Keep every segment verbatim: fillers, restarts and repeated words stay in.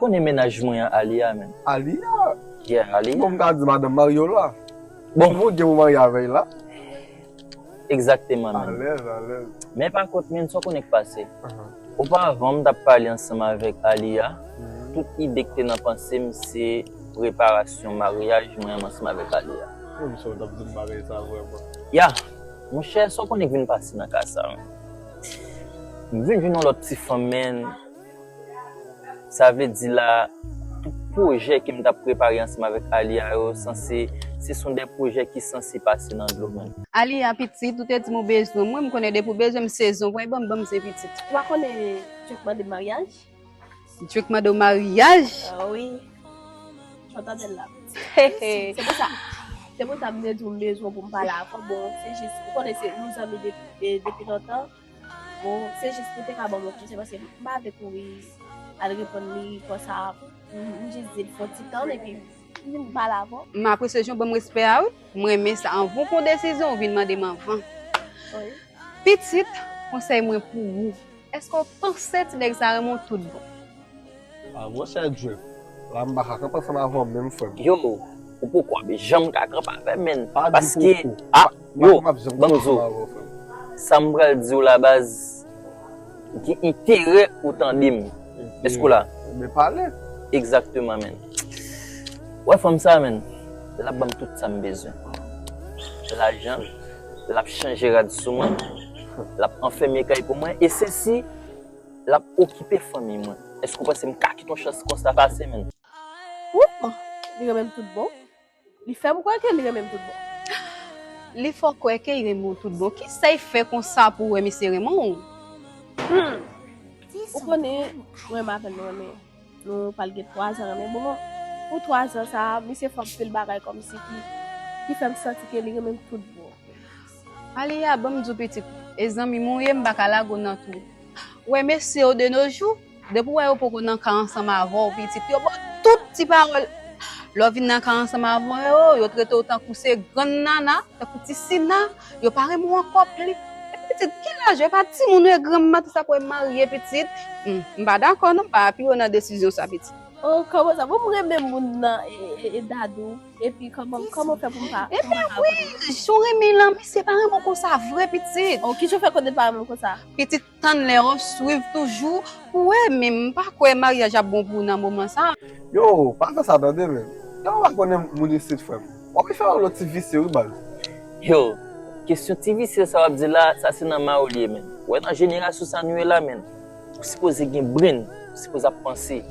Konnen mennaj mwen an, Aliya, menm. Aliya? Yeah, Aliya. Bon, m ka di madanm marye w la. Bon. Bon, gen pou marye avè l la. Egzakteman, menm. Alèz, alèz. Men pa kont, menm, sa w konnen k pase. Oparavan, m t ap pale ansanm avèk Aliya. Tout ide k te nan panse m, se preparasyon maryaj mwen ansanm avèk Aliya. Menm sa w t ap di m bagay sa vrèman. Ya, monchè, sa w konnen k vin pase nan ka sa, menm. M vin jwenn yon lòt ti fanm, menm. Sa vle di la, tout pwojè ke m t ap prepare ansanm avèk Aliya yo, sanse, se son de pwojè ki sanse pase nan dlo, menm. Aliya pitit, ou te di m ou bezwen mwen, m konnen depi w bezwen m sezon, w pral ban m, ban m se pitit. Ou pa konnen Drake mande m maryaj? Drake mande w maryaj? Ah wi. Ou tande l la. Hehe. Se pou sa. Se pou sa m te di w m bezwen w pou m pale avè w. Bon, se jis, ou konnen se nou zanmi de- de- depi lontan. Bon, se jis pou te ka ban m yon konsèy paske m pa vle kouri al reponn li konsa. M m jis di l fè yon ti tann epi m vin pale avè w. M apresye jan w ban m respè a wi. M renmen sa. Anvan w pran desizyon, ou vin mande m anvan. Wi. Pitit, konsèy mwen pou ou. Èske w panse ti nèg sa renmen w tout bon? Ah, monchè Drake, la m pa ka kanpe ansanm avè w menm, frè m. Yo, ou poko ap janm ka kanpe avè m, menn. Pa di Paske, poko. Ah, M pa yo, kapab janm ban m kanpe di w. Ansanm avè w, frè m. Sa m pral di w la, baz, gen enterè ou tande m. Èske w la? Men pale. Egzakteman, menn. Wè fanm sa, menn, l ap ban m tout sa m bezwen. Lajan, l ap chanje rad sou mwen, l ap anfèmen kay pou mwen, e sesi, l ap okipe fanmi mwen. Èske w panse m ka kite yon chans konsa pase, menn? Ou, li renmen m tout bon. Li fè m kwè ke li renmen m tout bon. Li fè w kwè ke li renmen w tout bon. Kisa l fè konsa pou w wè misye renmen w? Hmm. Ou konnen, mwen menm avè l nou renmen. Nou pral gen twa zan renmen. Bon, pou twa zan sa a, misye fè anpil bagay kòmsi ki, ki fè m santi ke li renmen m tout bon. Aliya, ban m di w pitit, e zanmi m ou ye, m pa ka lage w nan twou. Wè mesye yo de nos jours, depi w wè yo poko nan ka ansanm avè w, pitit, yo ba w tout ti pawòl. Lè w vin nan ka ansanm avè yo, yo trete w tankou se grann nana, tankou ti sina, yo pa renmen w ankò plis. Epi pitit, ki laj ou? E pa timoun ou ye, granm maten sa pou w marye, pitit. Hmm, m pa dakò non, m pa apiye w nan desizyon sa, pitit. Oh, kòman sa? Bon, m renmen moun nan e, e, e Dadou. Epi kòman, kòman fè pou m pa... Ebyen wi, jan w renmen l lan, misye pa renmen w konsa vre, pitit. Oh, kijan w fè konnen l pa renmen m konsa? Pitit, tann lè w swiv toujou pou wè, men m pa kwè maryaj ap bon pou ou nan moman sa. Yo, pa fè sa tande, men. Lè w pa konnen moun isit, frè m, w ap fè yon lòt ti visye, wi, baz. Yo, kesyon ti visye sa w ap di la, sa se nan ma w li ye, menn. Wè nan jenerasyon sa nou ye la, menn. Ou sipoze gen brenn, ou sipoze ap panse.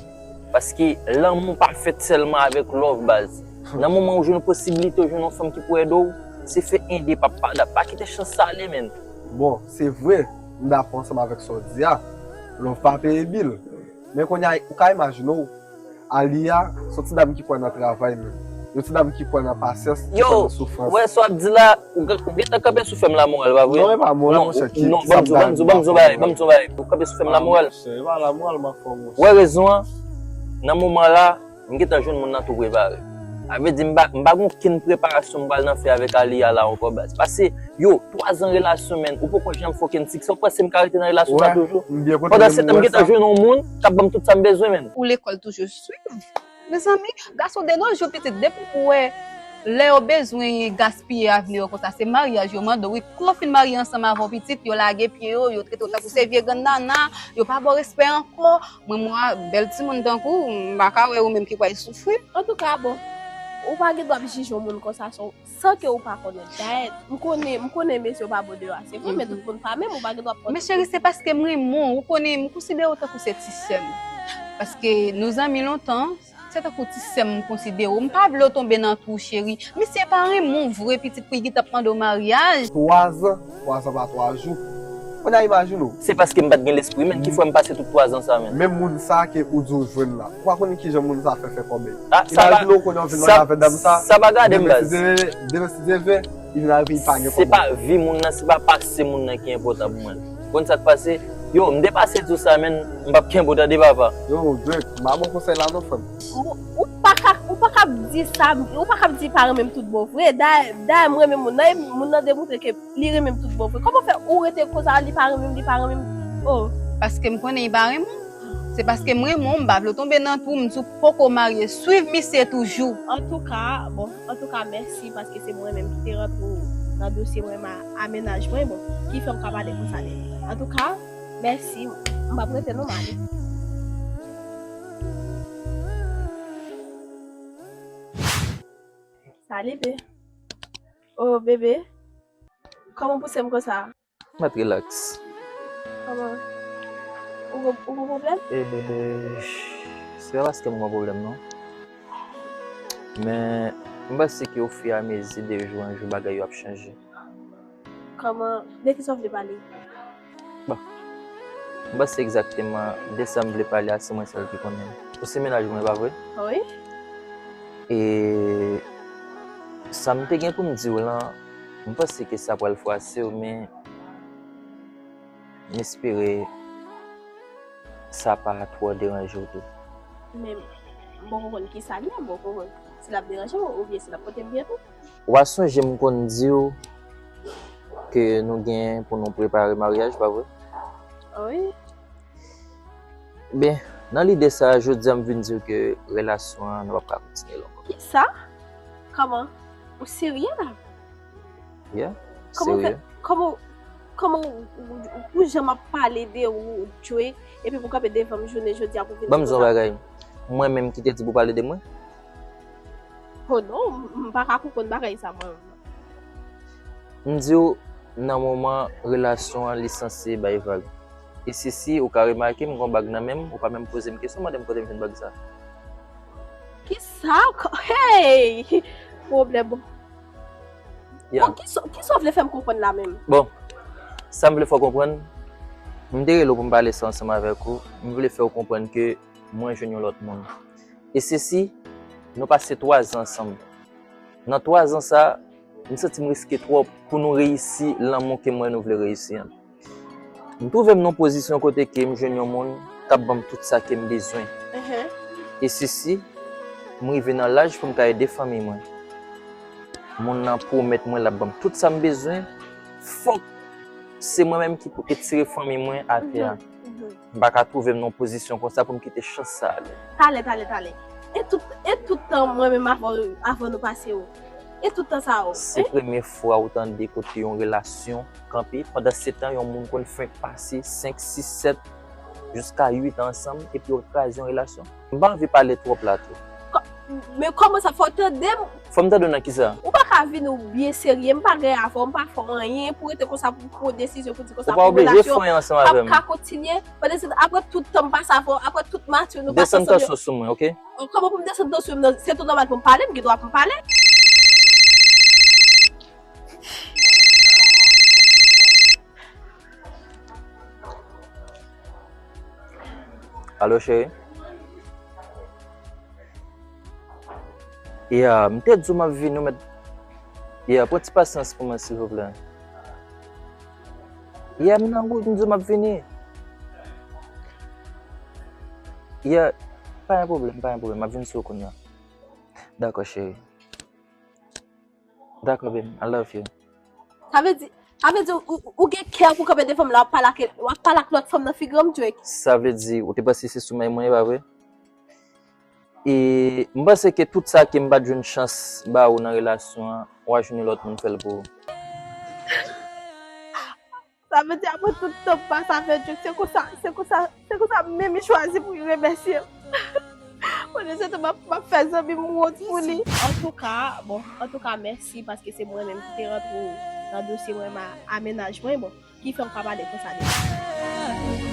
Paske lanmou pa fèt sèlman avèk love, baz. Nan moman ou jwenn posiblite ou jwenn yon fanm ki pou ede w, se fè ede, pa, pa, pa kite chans sa ale, menn. Bon, se vre, m dakò ansanm avèk sa w di a. Love pa peye bil. Men kounye a, ou ka imajine w, Aliya, se yon ti dam ki kwè nan travay, menn. Yon ti dam ki kwè nan pasyans, ki kwè Yo, nan soufrans. Wè sa w ap di la, ou gen- ou gentan kanpe sou fè m lamoral, pa vre? Non, e pa moral, monchè, ki Non, ban m di w, ban m di w, ban m di w bagay, ban m di w bagay. Ou kanpe sou fè m lamoral. Monchè, e pa lamoral m ap fè w, monchè. Wè rezon an, nan moman la, m gentan jwenn moun nan tou prepare. Sa vle di m pa, m pa gen okenn preparasyon m pral nan fè avèk Aliya la ankò, baz. Pase, yo, twa zan relasyon, menn, ou poko janm fucking six. Ou panse m ka rete nan relasyon sa toujou? Pandan se tan, m gentan jwenn yon moun k ap ban m tout sa m bezwen, menn. Ou lekòl toujou swiv. Mezanmi, gason de nos jours, pitit, depi pou wè lè yo bezwen gaspiye avni yo konsa, se maryaj yo mande w, wi. Kou yo fin marye ansanm avè w, pitit, yo lage pye yo, yo trete w tankou se vye grann nana, yo pa ba w respè ankò. Mwen, mwen, bèl timoun tankou w, m pa ka wè ou menm ki pral soufri. Antouka, bon, ou pa gen dwa ap jije yon moun konsa san, san ke ou pa konnen. Dayè, m konnen, m konnen mesye yo pa bon deyò a. Se vre, men tout moun pa menm, ou pa gen dwa ap... Men cheri, se paske m renmen w, ou konnen, m konsidere w tankou se ti sè m. Paske nou zanmi lontan, se tankou ti sè m m konsidere w. M pa vle w tonbe nan twou, cheri. Misye pa renmen w vre, pitit, pou l gentan ap mande w maryaj. Twa zan, twa zan pa twa jou. Kounye a, imajine w. Se paske m pa t gen lespri, menn, ki fè m pase tout twa zan sa, menn. Menm moun sa ke ou di w jwenn la, ou pa konnen kijan moun sa fè fè kòb li. Ah, sa pa, Imajine w konnen w vin marye avèk dam sa, sa pa gade m, baz. Demen si Dye vle, demen si Dye vle, li vin al vin pa gen Se kòb. Pa vi moun nan, se pa pase moun nan ki enpòtan pou mwen. Konn sa k pase? Yo, m te pase di w sa, menn, m p ap kenbe w tande, papa. Yo, Drake, m pa ba w konsèy la non, frè m. Ou, ou pa ka, ou pa ka di sa, ou pa ka di pa renmen m tout bon vre. Dayè, dayè m renmen moun nan, e moun nan demontre ke li renmen m tout bon vre. Kòman fè ou rete konsa, li pa renmen m, li pa renmen m? Oh. Paske m konnen li pa renmen w. Se paske m renmen w, m pa vle w tonbe nan twou, m di w poko marye, swiv misye toujou. Antouka, bon, antouka, mèsi paske se mwen menm ki te rantre w nan dosye mwen, ma-, a mennaj mwen, bon, ki fè m ka pale konsa de li. Antouka, mèsi, m p ap rete non, m ale. Salut, bebe. Oh, bebe. Kòman w pouse m konsa? Mèt rilaks. Kòman? Ou gon, ou gon pwoblèm? E, se pa paske m gon pwoblèm, non. Men, m panse ke ofiramezi de jou an jou, bagay yo ap chanje. Kòman? De kisa w vle pale? Bon. M panse egzakteman de sa m vle pale a, se mwen sèl ki konnen. Ou se mennaj mwen, pa vre? Wi. E sa m te gen pou m di w lan, m panse ke sa pral fwase w, men m espere sa pa twò deranje w tou. Men m poko konn kisa l ye, m poko konn si l ap deranje m oubyen si l ap pote m byen tou. W a sonje m konn di w ke nou gen pou nou prepare maryaj, pa vre? Wi. Ben, nan lide sa a, jodi a m vin di w ke relasyon an, nou p ap ka kontinye l ankò. Kisa? Kòman? Ou serye la? Yeah, serye. Kòman w fè, kòman, kòman w, w, w janm ap pale de ou, Joe, epi pou kanpe devan m jounen jodi a pou vin di m konsa? Ban m di w yon bagay. Mwen menm ki te di pou pale de mwen? Oh non, m, m pa ka konprann bagay sa mwen menm. M di w, nan moman relasyon an, li sanse bay vag. E Sisi, ou ka remake, m gon bag nan men m, ou pa menm poze m kesyon, mande m kote m jwenn bag sa. Kisa? Ko-, hey! Pwoblèm. Yeah. Bon, kisa, kisa w vle fè m konprann la menm? Bon, sa m vle fè w konprann, m te rele w pou m pale sa ansanm avèk ou, m vle fè w konprann ke mwen jwenn yon lòt moun. E Sisi, nou pase twa zan ansanm. Nan twa zan sa, m santi m riske twòp pou nou reyisi lanmou ke m wè nou vle reyisi an. M twouve m nan yon pozisyon kote ke m jwenn yon moun k ap ban m tout sa ke m bezwen. Mhm. E Sisi, m rive nan laj pou m ka ede fanmi mwen. Moun nan pwomèt mwen l ap ban m tout sa m bezwen. Fòk se mwen menm ki pou etire fanmi mwen atè a. Mhm, mhm. M pa ka twouve m nan yon pozisyon konsa pou m kite chans sa ale. Talè, talè, talè. E tout, e tout tan mwen menm avan, avan nou pase yo. E tout tan sa yo. Se premye fwa ou tande kote yon relasyon kanpe. Pandan se tan, yon moun konn fenk pase senk, sis, sèt, jiska uit an ansanm, epi yo kraze yon relasyon. M pa anvi pale twòp la tou. Kò-, men kòman sa, fò w tande m? Fò m tande w nan kisa? Ou pa ka vin ou byen serye, m pa gen avè w, m pa fè w anyen, pou rete konsa, pou pran desizyon, pou di konsa, pou relasyon ap ka kontinye. Ou pa oblije fè anyen ansanm avè m. Pandan se tan, apre tout tan m pase avè w, apre tout mati nou pase ansanm yo. Desann tansyon sou mwen, oke? Oh, kòman pou m desann tansyon m nan? Se tou nòmal pou m pale, m gen dwa pou m pale. Alo, cheri? Ya, m te di w m ap vini, ou mèt. Ya, pran ti pasyans pou mwen, silvouplè. Ya, m nan wout, m di w m ap vini. Ya, pa gen pwoblèm, pa gen pwoblèm, m ap vin sou ou kounye a. Dakò, cheri. Dakò, babe, I love you. Sa vle di, sa vle di ou, ou, ou gen kè pou kanpe devan m la, w ap pale ak, w ap pale ak lòt fanm nan figi m, Drake? Sa vle di, ou te panse se soumèy mwen ye, pa vre? E m panse ke tout sa ke m pa t jwenn chans ba ou nan relasyon an, w a jwenn yon lòt moun fè l pou ou. Sa vle di apre tout tan m pase avè Drake, se konsa, se konsa, se konsa menm li chwazi pou li remèsye m. Pandan se tan m ap, m ap fè zanmi m wont pou li. Antouka, bon, antouka, mèsi paske se mwen menm ki te rantre w nan dosye mwen, ma-, a mennaj mwen, bon, ki fè m ka pale konsa de li.